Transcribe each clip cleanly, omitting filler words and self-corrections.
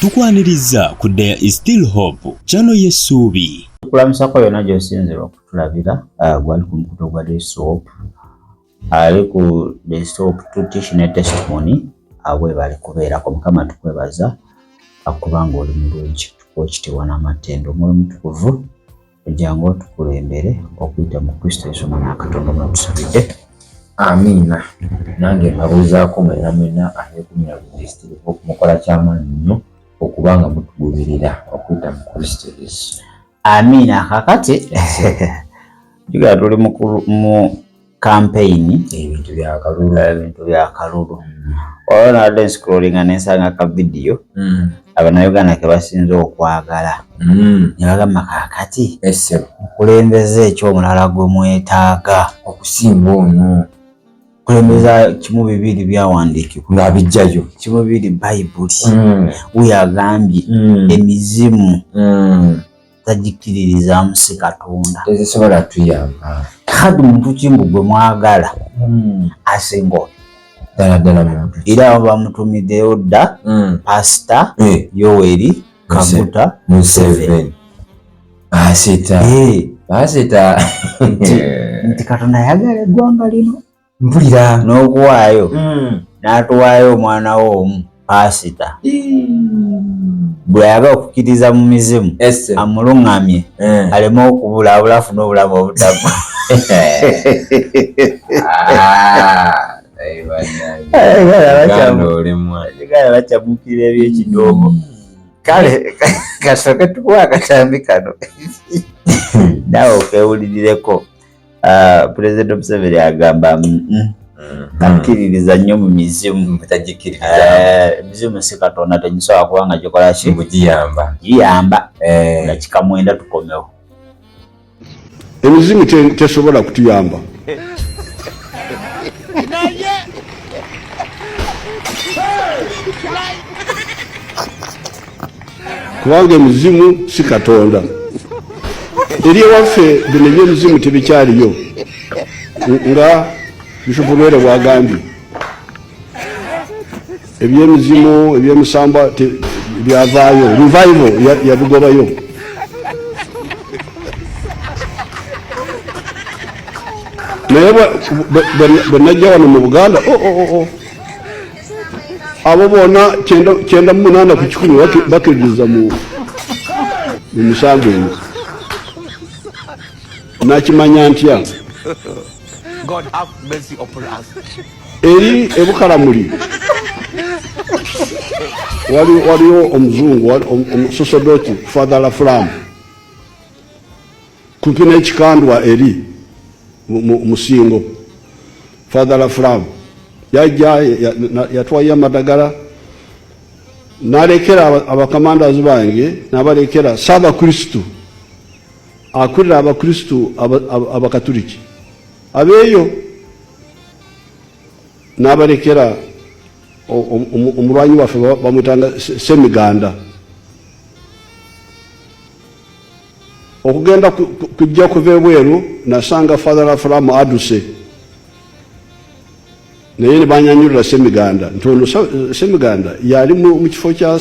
Tukwaniriza ku There is Still Hope, channel y'essuubi. Tukulamusako yonna gy'osinzira okutulabira, gwali ku mukutu gwa There is Hope, ali ku There is Hope to ne testimony. Webale kubeerako. Mukama tukwebaza kubanga oli mulungi, tukuwa ekitiibwa n'amatendo. Omwoyo Mutukuvu, ojjangu otukulembere okuyita mu Kristo Yesu Omwana wa Katonda omulamu tusabidde. Amiina. Nange mbabuuzaako mwena mwena abeekumira ku There is Still Hope, mukola kyamaanyi nnyo okuba nga mutugoberera okuyita mu Kristo Yesu. Amiina. Kakati jugera tuli mu campaign. Ebintu byakalulu. Ebintu byakalulu. Olwo nabadde nscrollinga nensanga ka vidiyo Abannayuganda ke basinze okwagala, ne bagamba, kaakati mukulembeze ekyomulala gwe mwetaaga okusinga ono? Kulembeza kimu bibiri byawandiikibwa ng'abijjayo. Kimu bibiri Bayibuli, wuyo agambye emizimu tagikiririzaamu, si Katonda. Tezisobola tuyamba. Kati muntu kimbu gwe mwagala asinga oyo? Ddala ddala muntu. Era abo bamutumiddeyo dda, Pasita Yoweri Kaguta. Museveni asita. Asita. Nti Katonda ayagala eggwanga lino Mpulira. n'okuwaayo n'atuwaayo omwana we omu. Pasita bwe ayagala okukkiriza mu mizimu, amuluŋŋamye aleme okubula, abula afune obulamu obutamu. Uganda bakyamukira ebyekidoogo. Kale kasooke tukuwa akatambi kano naawe okewulirireko. Pulezidenti Museveni agamba takkiririza nnyo mu mizimu. Tagikiririza. Emizimu si Katonda, tegisobola kuba nga gikola ki? Giyamba. Giyamba. Dakika 9 tukomewo. Emizimu tesobola kutuyamba. Kubanga emizimu si Katonda. Eri ewaffe bino ebyemizimu tebikyaliyo, nga Bishop Lwere bwagambye. Ebyemizimu, ebyemisambwa byavaayo, revival yabigobayo. Naye bwe najja wano mu Buganda, oh, oh, oh, oh. Abo bonna 98% bakkiririza mu misango eyo. Nakimanya ntya? God have mercy upon us. Eri ebukalamuli waliwo omuzungu, omusosodoti Father Laflam, kumpi n'ekikandwa eri musingo. Father Laflam yajja, yatwayo amadagala nalekera abakamandazi bange, nabalekera saabakristu akulira abakristu abakatuliki abeeyo, n'abalekera omulwanyi waffe bamwitanga Semiganda. Okugenda kujja kuva ebweru, nasanga Father Lafulamu aduse, naye ne banyanyulira Semiganda nti ono Semiganda yali mu kifo kya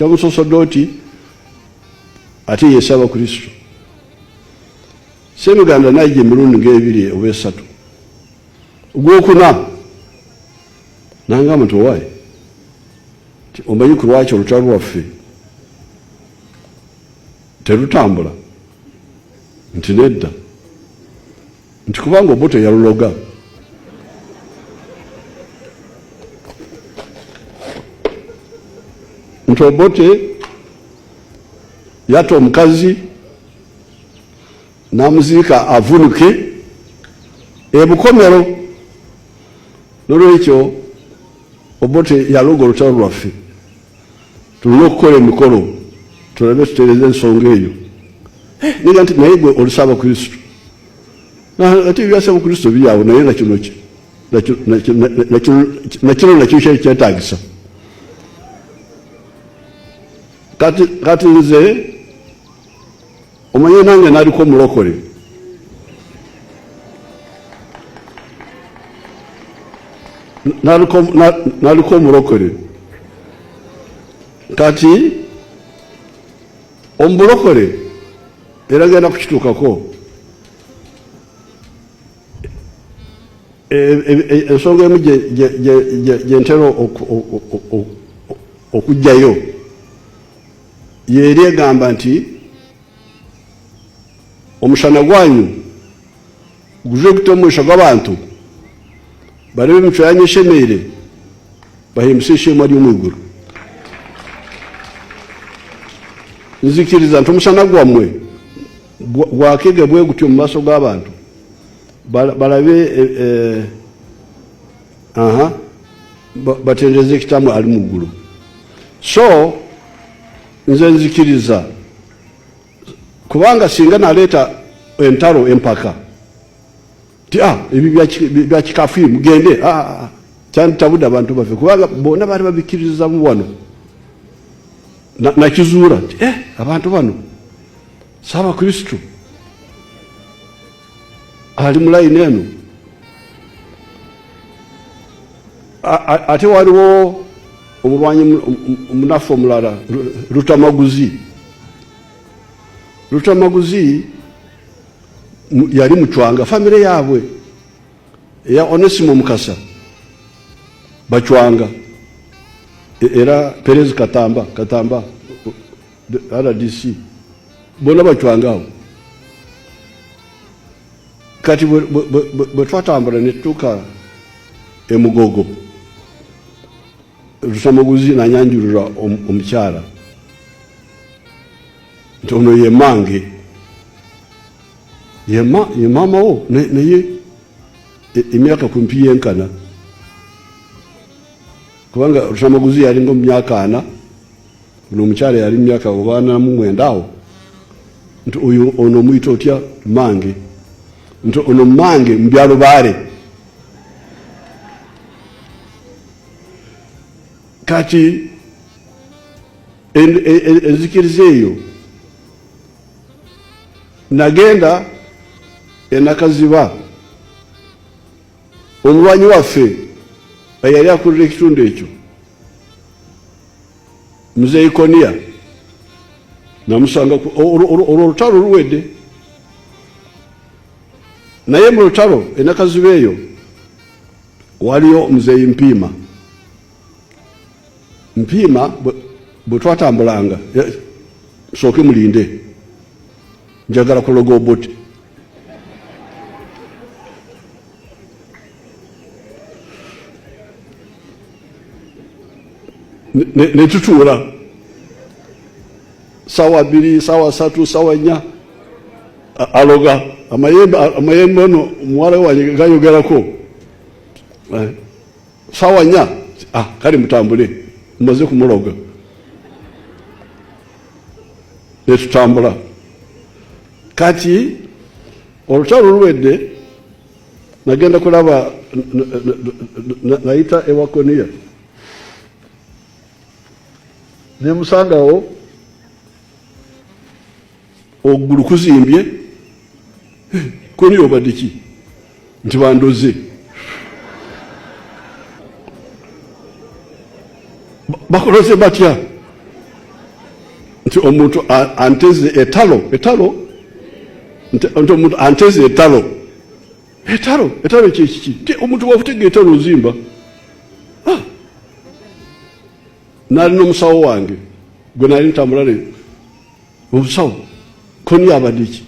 musosodoti, ate yesaba Kristo. Semiganda najja emirundi ngaebiri oba esatu. Ogwokuna nangamba nti, "Owaaye, omanyi ku lwaki olutalo lwaffe terutambula?" Nti, "Nedda." Nti, "Kubanga Obote yaluloga." Nti, "Obote yatta omukazi n'amuziika avunuke ebukomero. Nolwekyo Obote yaloga olutalo lwaffe. Tulina okukola emikolo tulabe tutereeza ensonga eyo." Niga nti, "Naye gwe olisaba Kristo?" Ate ebyasaba Kristo biri awo, naye nakino nakino nakyo kyetagisa. Kati nze omanye nange naliko omulokole. Naliko omulokole. Kati omubulokole era genda kukituukako. Ensonga emu gye ntera okugjayo yeeri egamba nti omushana gwanyu guje guta omu maisho g'abantu, barebe emicwe yanyu eshemeire, bahimbise Ishemwe ari omu iguru. Nzikiriza nti omushana gwamwe gwakege bwe gutyo omu maisho g'abantu, barabe batendereze ekitamwe ari mu iguru. So nze nzikiriza kubanga singa naleeta entaro empaka ti ebi bya kikafiiri mugende, kyantabudde abantu baffe kubanga bonna baali babikkiririzamu wano. Nakizuula nti abantu bano Ssaabakristo ali mu layini eno. Ate waliwo omulwanyi omunafu omulala, Lutamaguzi. Lutamaguzi yali mucwanga, famire yaabwe eya Onesimo Mukasa bacwanga. Era Perez Katamba RDC bonna bacwanga awo. Kati bwe twatambula ne tutuuka e Mugogo, Lutamaguzi nanyanjulira omukyala nti ono ye mange, ye maama wo, naye emyaka kumpi yenkana, kubanga Lutamaguzi yalinga mu myaka 40, ono omukyala yali mu myaka oba 49 awo. Nti oyo ono omuyita otya? Mange. Nti ono mange mu byalo baale. Kati enzikiriza eyo nagenda enakaziba, omulwanyi waffe eyali akulira ekitundu ekyo Muzeeyi Konia, namusanga olwo olutalo luwedde, naye mu lutalo enakaziba eyo waliyo Muzeeyi Mpiima. Mpiima bwe twatambulanga, sooke mulinde, njagala kuloga Obote. Ne tutuula sawa 2, sawa 3, sawa 4, aloga amayembe ono omuwala wange gayogerako. Sawa 4, kale mutambule, mumaze kumuloga. Ne tutambula. Kati olutalo luwedde, nagenda kulaba, nayita ewa Konia, ne musangawo okugulu kuzimbye. Konia obadde ki? Nti bandoze. Bakuloze batya? Nti omuntu anteze etalo, etalo, nti omuntu anteze etalo, etalo, etalo kyekiki? Nti omuntu wakutega etalo ozimba. Nali n'omusawo wange gwe nali ntambula naye, omusawo Konia abadde ki?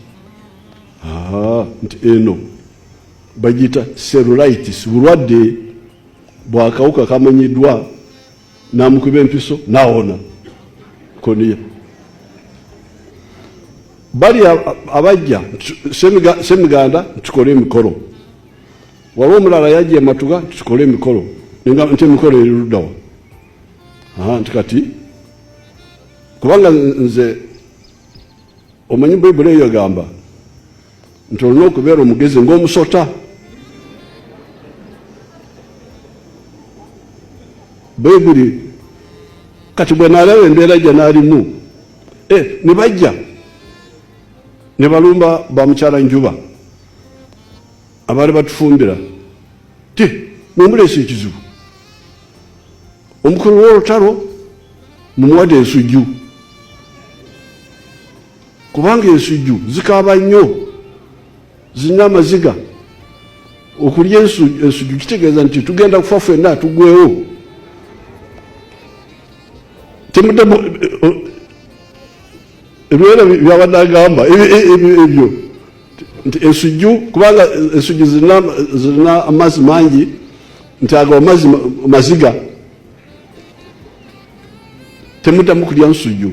Nti eno bagiyita cellulitis, bulwadde bwakawuka kamanyiddwa, namukuba empiso nawona Konia. Bali abajja Semiganda tukole emikolo, waliwo omulala yajja ematuga tukole emikolo, nti emikolo eri luddawa? Nti kati kubanga nze omanyi Bayibuli eyo egamba nti olina okubeera omugezi ng'omusota. Bayibuli kati bwe nalaba embeera gye naalimu, ne bajja ne balumba ba mukyala Njuba abaali batufumbira, ti mwemuleese ekizibu, omukulu w'olutalo Mumuwadde ensujju, kubanga ensujju zikaaba nnyo, zirina amaziga. Okulya ensujju kitegeeza nti tugenda kufa ffenna, tuggwewo. Temuddamu ebiwera byabadde agamba ebyo nti ensujju, kubanga ensujju zirina amazzi mangi, nti ago amazzi maziga, temuddamu kulya nsujju.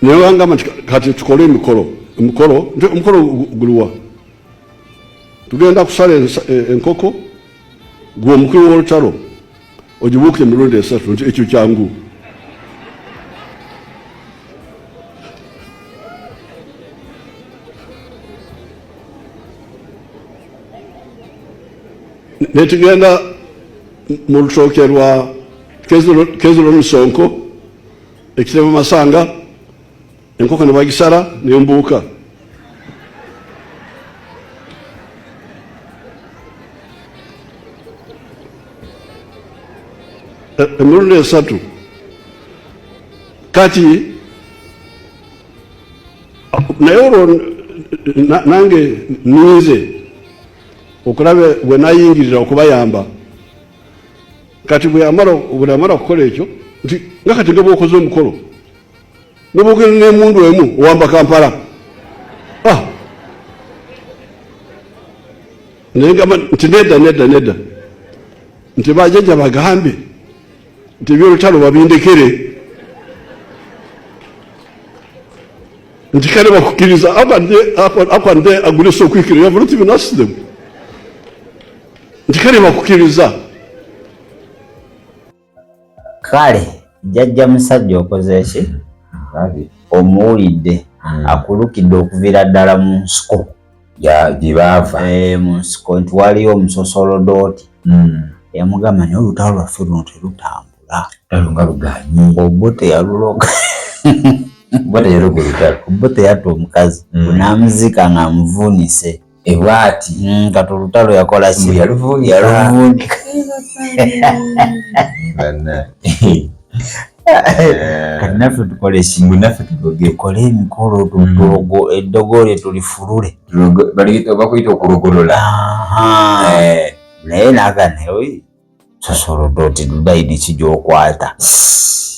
Naye wangamba nti kati tukole emikolo, emikolo nti omukolo guliwa? Tugenda kusala enkoko, gwe omukulu w'olutalo ogibuuka emirundi esatu. Nti ekyo kyangu. Netugenda mu lutooke lwa Kezero Nsonko ekitebe Masanga, enkoko ne bagisala nembuuka. Emirundi esatu. Kati naye olwo nange ninze okulaba bwe nayingirira okubayamba. Kati bwe yamala okukola ekyo, nti nga kati nga bwokoze omukolo nobwogenda n'emundu emu owamba Kampala. Ah! Naye ngamba nti nedda, nedda, nedda, nti bajjajja bagambe nti ebyolutalo babindekere, nti kale bakukkiriza. How can they agree so quickly? You have not even asked them. Nti kale bakukkiriza. Kale jjajja musajja okoze ki? Omuwulidde akulukidde okuviira ddala mu nsiko gye baava. Mu nsiko nti waliyo omusosolodooti yamugamba, naye olutalo lwaffe luno terutambula. Lutalo nga luganyi. Obo teyaluloga. Oba teyaluga olutalo. Obo teyatta omukazi, n'amuziika ng'amuvuunise. Ebwati. Kati olutalo yakola ki? Yaluvuunika. Yaluvuunika. Kati naffe tukole ki? Mbu naffe tuloge. Tukole emikolo, tulogo eddogo lye tulifulule. Bakuyita okulogolola. Naye naga naye sosolodooti layini ki gy'okwata?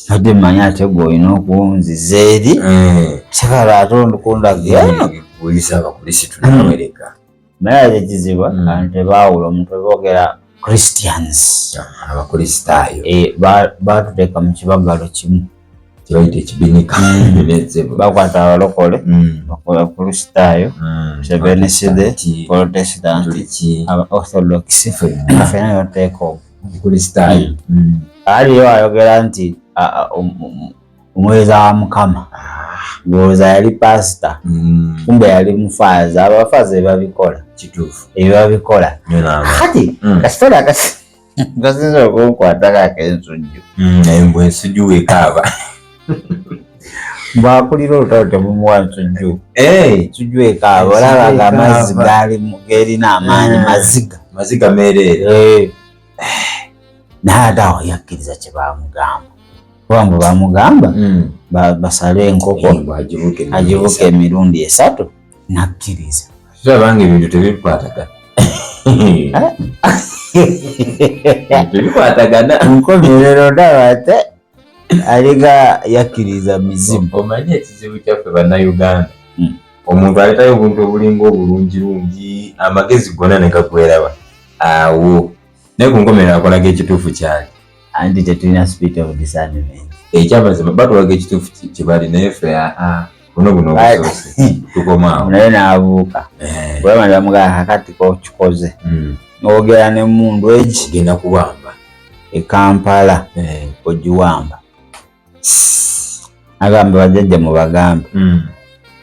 Badde mmanyi ate gwe olina okunziza eri kyekala ate ondikundaga. Kulisa abakulisitu nawereka. Naye ate kizibu, abantu tebaawula omuntu boogera Christians. Abakristaayo. Batuteeka mu kibagalo kimu. Kibayita ekibinika. Bakwata abalokole, abakristaayo, Seventh-day, Protestant, aba Orthodox, ffenna bateeka omwo. Kristaayo. Aliyo ayogera nti omuweereza wa Mukama, ndowooza yali pasita, kumbe yali mufaaza. Abafaaza ebabikola. Kituufu. Ebabikola. Kati kasitole kasinza okunkwatako ak'ensujju. Embwa ensujju wekaaba. Bwakulira olutalo temumuwa nsujju. Ensujju ekaaba, olaba nga amazzi gerina amaanyi, maziga. Maziga meereere. Naye ate awo yakkiriza kye baamugamba. Kuba mbu bamugamba basale enkoko agibuke emirundi esatu, nakkiriza. Tulabanga ebintu tebikwatagana. Tebikwatagana. Nkomerero ndaba ate alinga yakkiriza mizimu. Omanyi ekizibu kyaffe bannayuganda, omuntu aleetayo obuntu obulinga obulungirungi, amagezi gonna ne gagweraba awo, naye ku nkomerero akolaga ekituufu kyali. Anti tetulina spirit of discernment. Ekyamazima batulaga ekituufu kye bali, naye ffe aa, buno buno obusoose tukomaawo. Naye n'abuuka bwema ne bamugamba kakati kokikoze, n'ogera n'emmundu egi ogenda kuwamba e Kampala, ogiwamba. Agamba bajjajja mubagambe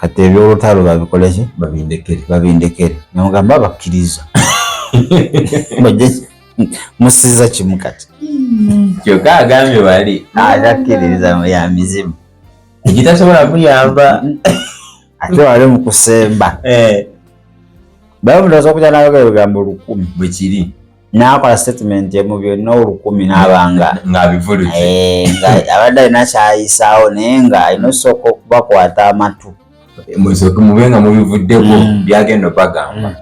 kati ebyolutalo babikole ki? Babindekere. Babindekere. Namugamba bakkiriza. Bajjajja musiza kimu kati. Kyokka agambye bali atakkiririza ya mizimu egitasobola kuyamba. Ate wali mu kusemba baye omuntu asobola kujja n'ayogera ebigambo 1000. Bwe kiri. N'akola statement emu byonna 1000 n'abanga ng'abivuluze. Nga abadde alina kyayisaawo, naye nga alina osooka okubakwata amatu. Musooke mube nga mubivuddeko byagenda obagamba.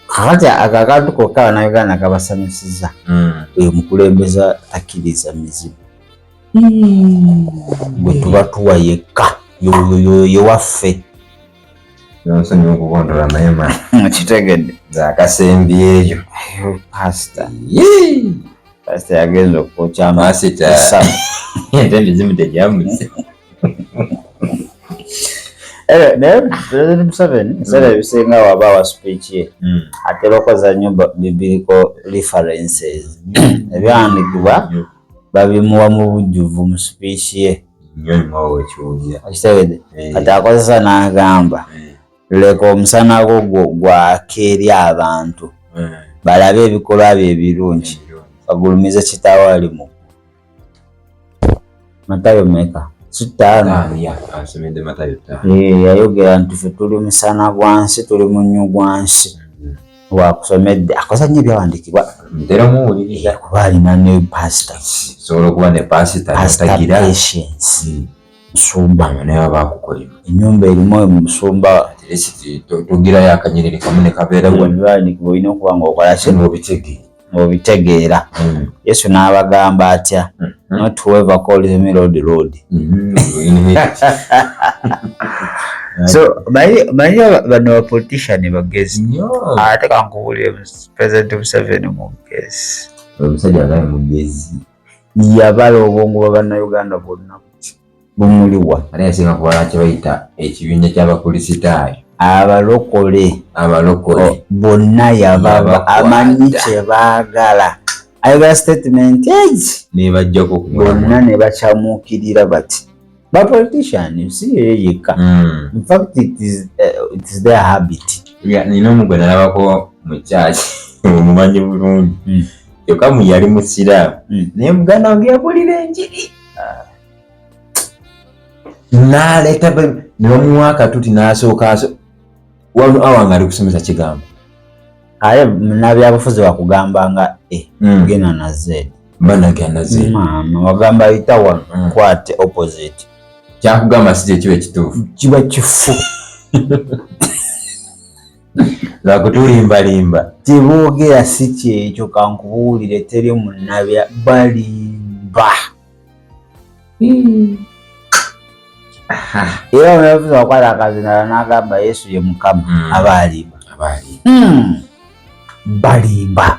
Kakati ako akantu kokka Bannayuganda kabasanyusiza. Oyo mukulembeza takkiriza mizibu gwe tuba tuwa yekka, yoyo yewaffe. Nsonyiwa okukondola naye ma. Kitegedde. Nze akasembyeyo. Pasita, pasita yagenza okwokya. Pasita. Ate emizimu tegyamuse. Naye President Museveni ebiseera ebisinga waba wa speech ye atera okozesa nnyo biblical references. Ebyawandiikibwa babimuwa mu bujjuvu mu speech ye. Nnyo nnyo wekiwulira. Okitegedde? Kati akozesa n'agamba, leka omusana gwo gwake eri abantu balabe ebikolwa bye ebirungi, bagulumize kitaawe ali mu ggulu. Matayo meka? Si 5? Ansomedde Matayo 5. Yayogera nti ffe tuli musana gwa nsi, tuli munnyu gwa nsi. Wakusomedde akoza nnyo ebyawandiikibwa. Ntera muwuliriza. Kuba alina ne pasita. Sobola okuba ne pasita. Pasita. Tagira. Patience musumba. Naye bakukolima. Ennyumba erimu omusumba. At least togirayo akanyiriri kamu ne kabeera wano. Ebyawandiikibwa olina okuba ng'okola ki? Ng'obitegeera. Ng'obitegeera. Yesu n'abagamba atya? Not whoever calls me Lord, Lord. So manyi bano ba politician bagezi. Nnyo. Ate kankubuulire, President Museveni mugezi. Omusajja naye mugezi. Yabala obwongo bwa Bannayuganda bwonna buti bumuliwa. Ate yasinga kubala kye bayita ekibinja ky'Abakulisitaayo. Abalokole. Abalokole. Bonna yababa. Yabakwata. Amanyi kye baagala. Ayogera statement egi. Ne bajjako ku Bonna mulamwa. ne bakyamuukirira bati. Ba politician si ye yekka. In fact it is their habit. Ya, nina omugwe nalabako mu church omumanyi bulungi. Kyokka mu yali musiraamu. Naye muganda wange yabulira enjiri. N'aleeta ne bamuwa akatuti n'asooka wano awa nga ali kusomesa kigambo. Aye munnabyabufuzi wakugamba nga E, genda na Z. Banagenda Z. Maama wagamba ayita wano, kwate opposite. Kyakugamba si kye kiba ekituufu. Kiba kifu. Lwakutulimbalimba. Teboogera si kyekyo, kankubuulire, teri munnabya balimba. Era munabufuzi wakwata akazinala n'agamba Yesu ye Mukama, aba alimba. Aba alimba. Balimba.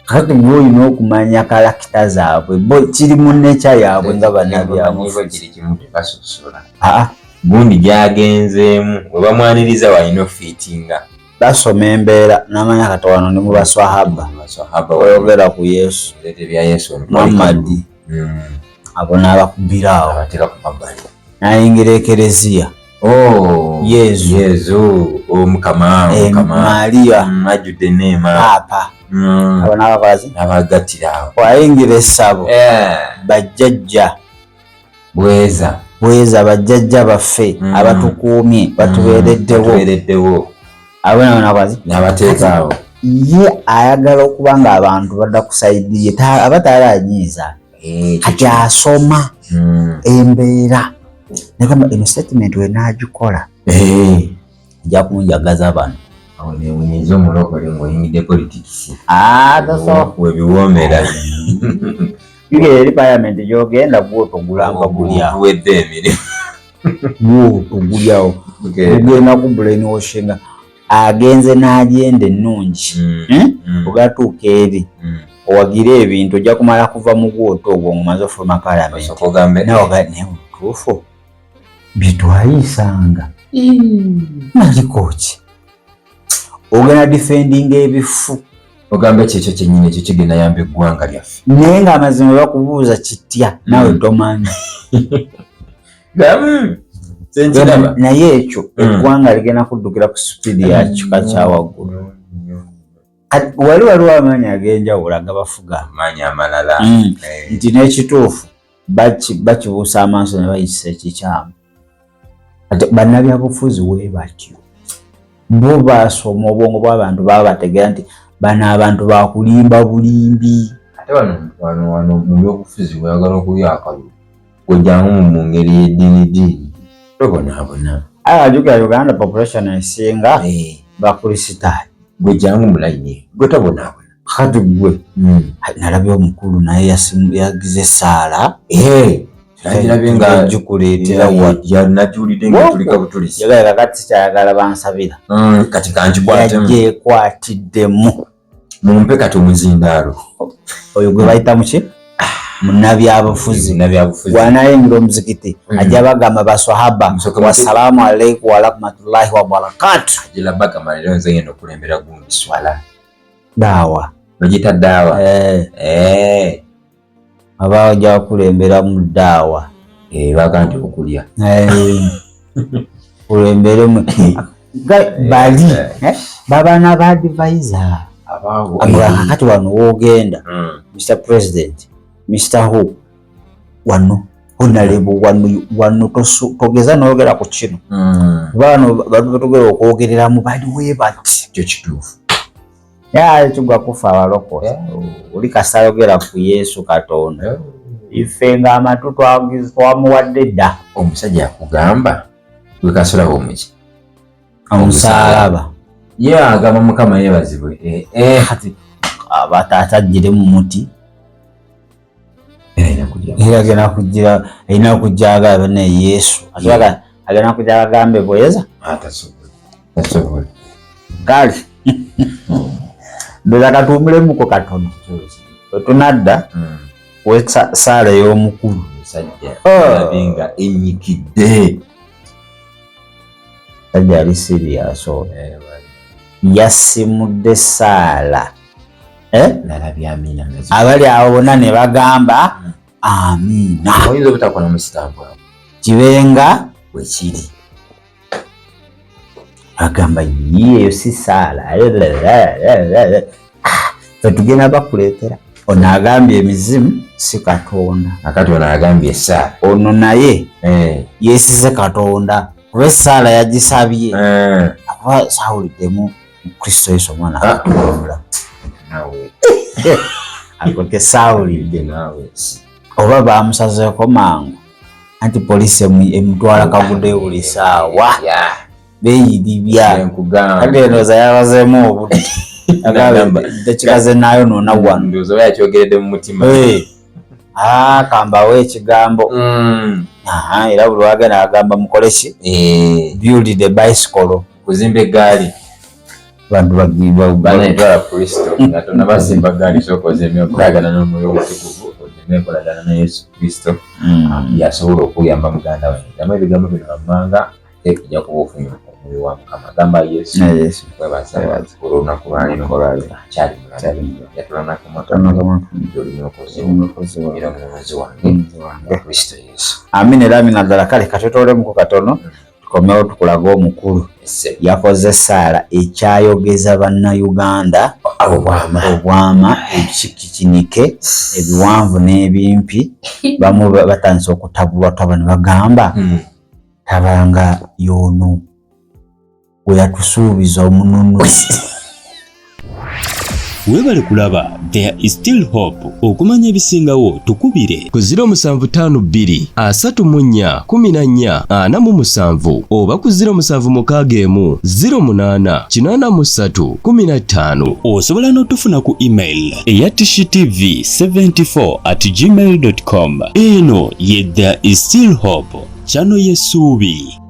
Kakati gwe olina okumanya character zaabwe, bo kiri mu nature yaabwe nga bannabyabufuzi. Kiri kimu, tebasosola. Aa. Gundi gyagenzeemu we bamwaniriza walina ofiitinga. Basoma embeera n'amanya kati wano ndi mu baswahaba. Baswahaba. Oyogera ku Yesu. Oleeta ebya Yesu. Muhammadi. Abo n'abakubira awo. Abateeka ku mabbali. N'ayingira ekereziya. Oh, Yezu. Yezu, Omukama, Omukama. Maria. Ajjudde enneema. Paapa. Abo n'abakola ki? N'abagattira awo. Wayingira essabo. Bajjajja. Bweza. Bweza bajjajja baffe abatukuumye, batubeereddewo. Batubeereddewo. Abo nabo n'abakola ki? N'abateeka awo. Ye ayagala okuba ng'abantu badda ku side ye, aba talanyiiza. Kati asoma embeera. Nagamba eno statement we naagikola. Nja kunjagaza bano. Awo neewunyiza omulokole ng'oyingidde politics. Ah, tasobola. Webiwoomera. Yugera eri parliament gy'ogenda gw'otogulanga gulya. Guwedde emirimu. Gw'otogulyawo. Ogenda ku brainwashinga. Agenze n'agenda ennungi. Ogatuuka eri. Owagire ebintu ojja kumala kuva mu gwoto ogwo ng'omaze ofuluma parliament. Osooka ogambe. Nawe naye mutuufu. Bye twayisanga. Naliko ki? Ogenda defendinga ebifu. Ogambe kyekyo kyennyini ekyo kigenda yamba eggwanga lyaffe. Naye ng'amazima bakubuuza kitya naawe tomanyi. Senkiraba. Naye ekyo eggwanga ligenda kuddukira ku sipiidi ya kika kya waggulu. Kati waliwo amaanyi ag'enjawulo agabafuga. Amaanyi amalala. Nti n'ekituufu bakibuusa amaaso ne bayisa ekikyamu. Ate bannabyabufuzi we batyo. Bo basoma obwongo bw'abantu baba bategeera nti Bano abantu bakulimba bulimbi. Ate wano wano wano mu byobufuzi weyagala okulya akalulu gwejangu mu ngeri y'eddiini diini tobonaabona. Aye ajjukira Uganda population esinga eh. Bakristaayo. Gwe jangu mu layini gwe tobonaabona. Kati gwe hmm. nalabye omukulu naye yagize essaala. Eh, nagirabye nga gikuleetera nagiwulidde nga tulika butulisi. Yagala kati kyayagala bansabira. Hmm, kati kankikwatemu. Yagyekwatiddemu. Mumpe kati omuzindaalo. Oyo gwe bayita muki? Munabyabufuzi bwanayingira omuzikiti mm. ajja bagamba baswahaba wasalaamu aleikum warahmatullahi wabarakatu. Daawa bagiyita daawa eh. Eh. Aba ajja kukulemberamu daawa eh, baga nti okulya kulemberemu bali babana ba advisor kakati wano wogenda Mr mm. President Mr Who wano honalebo wano wano togeza noyogera ku kino mm. bano batugera okwogereramu bali webati kyo kituufu naye tugwa kufa abalokole oli kasayogera ku Yesu Katonda ife nga amatu twamuwadde dda omusajja akugamba gwe kasulaba omuki omusalaba ye agamba mukama yebazibwe eh, eh. Kati abatata mu muti era agenda kugira alina kujja agamba ne Yesu agenda kujja agambe bweza kale ndoza katuwumulemuko katono wetunadda hmm. wesaala ey'omukulu oh. nga enyikidde sajja ali serious ono eh, yasimudde saala eh? abali awo bonna ne bagamba hmm. amiina kibenga bwekiri agamba yiye eyo si saala ah, fe tugenda bakuleetera ono agambye emizimu si katonda akati ono agambye esaala ono naye eh. yesize katonda kuba esaala yagisabye eh. akuba sawuliddemu kristo yesu omwana ah. katonda ako kesawulidde oba bamusazeeko mangu anti poliisi emutwala kagude buli saawa beyiribya kati endowooza yabazeemu obudde dakika zenayonoona wano ndowooza yakyogeredde mu mutima ah, kambawo ekigambo mm. era buli wagenda agamba mukole ki eh. build the bicycle kuzimba eggaali bantu bagibwa Kristo nga tonabazimba ggaali sooka ozimbe enkolagana n'omwoyo omutukuvu ozimbe enkolagana ne Yesu Kristo mm. yasobola okuyamba muganda wange gamba ebigambo bino wammanga ate ojja kuba ofunye omwoyo wa Mukama gamba Yesu kwebaza olw'olunaku lwaleero akyali mulamu yatula nakamwa nti oli mulokozi era omununuzi wange Kristo Yesu amina era amina ddala kale katwetolemuko katono mm. Tukomewo tukulage omukulu yakoze essaala ekyayogeza bannayuganda obwama ekikinike ebiwanvu n'ebimpi bamu batandise okutabulwa taba ne bagamba hmm. tabanga y'ono gwe yatusuubiza omununuzi. Webale kulaba There is still hope. Okumanya ebisingawo tukubire ku 0752 34 14 47 oba ku 0761 08 83 15. Osobola n'otufuna ku email eya tishitv74@gmail.com. Eno ye There is still hope, channel y'essuubi.